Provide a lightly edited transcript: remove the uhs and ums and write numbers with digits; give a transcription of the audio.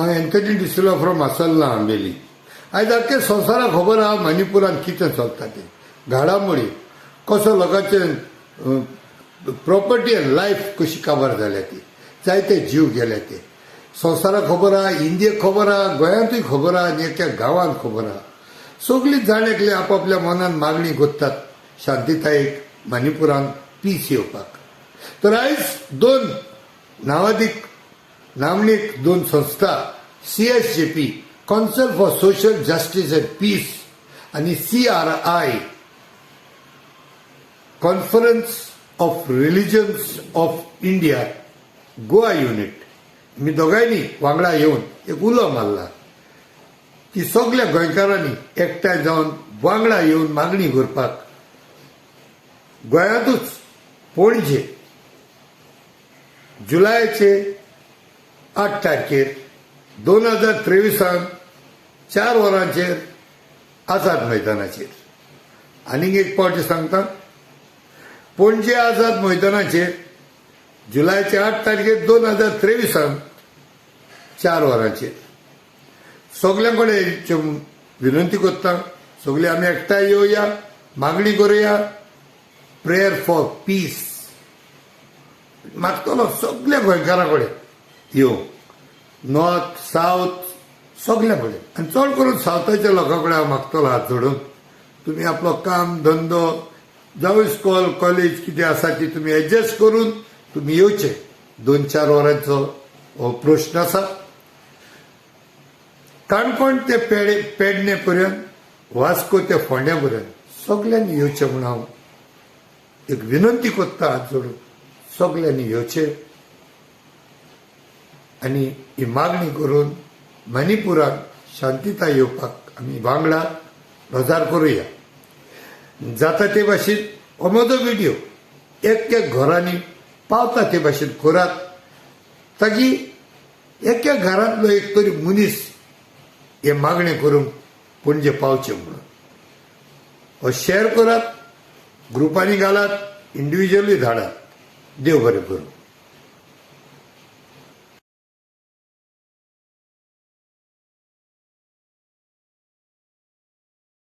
हांव Anthony D'Silva from आसल्ला Ambelim. आयज आख्खे संवसाराक खबर आहा मणिपुरान कितें चलता तें. घडामोडी कसो लोकांचे प्रॉपर्टी आनी लायफ कशी काबार जाल्या ती, जायते जीव गेले ते संवसाराक खबर आहा, इंडियेक खबर आहा, गोंयांतूय खबर आहा आनी एका गांवांत खबर आहा. सगळीं जाण एकले आपापल्या मनान मागणी करतात शांतितायेक मणिपुरान पीस येवपाक. तर आयज दोन नावादीक नामनेक दोन संस्था, CSJP, Council for Social Justice and Peace, आनी CRI, Conference of Religions of India, Goa Unit, मी दोगांयनी वांगडा येवन एक उलो मारला की सगल्या गोंयकारांनी एकठांय जावन वांगडा येवन मागणी करपाक गोंयांतूच पणजे जुलयाचे 8 तारखेर 2023 4 वरांचेर आझाद मैदानाचेर. आनीक एक फावटी सांगता, पणजे आझाद मैदानाचेर जुलयाचे 8 तारखेर 2023 4 वरांचेर. सगल्यां कडेन विनंती करता, सगळे आमी एकठांय येवया, मागणी करुया, प्रेयर फॉर पीस मागतलो सगल्या गोंयकारां कडेन येवंक, नॉर्थ सावथ सगल्या कडेन, आनी चड करून सावथाच्या लोकां कडेन हांव मागतलो हात जोडून, तुमी आपलो काम धंदो जावं इस्कॉल कॉलेज कितें आसा ती तुमी एडजस्ट करून तुमी येवचे. 2-4 वरांचो हो प्रश्न आसा. काणकोण ते पेडे पेडणे पर्यंत, वास्को ते फोंड्या पर्यंत सगल्यांनी येवचें म्हूण हांव एक विनंती करता हात जोडून. सगल्यांनी येवचें आनी ही मागणी करून मणिपुराक शांतिताय येवपाक आमी वांगडा रोजार करुया. जाता ते भाशेन हो म्हजो व्हिडियो एक एक घरांनी पावता ते भाशेन करात, ताकी एक एक घरांतलो एक तरी मनीस हे मागणें करूंक पणजे पावचें म्हणून. हो शेअर करात, ग्रुपांनी घालात, इंडिविज्युअली धाडात. देव बरें करूं.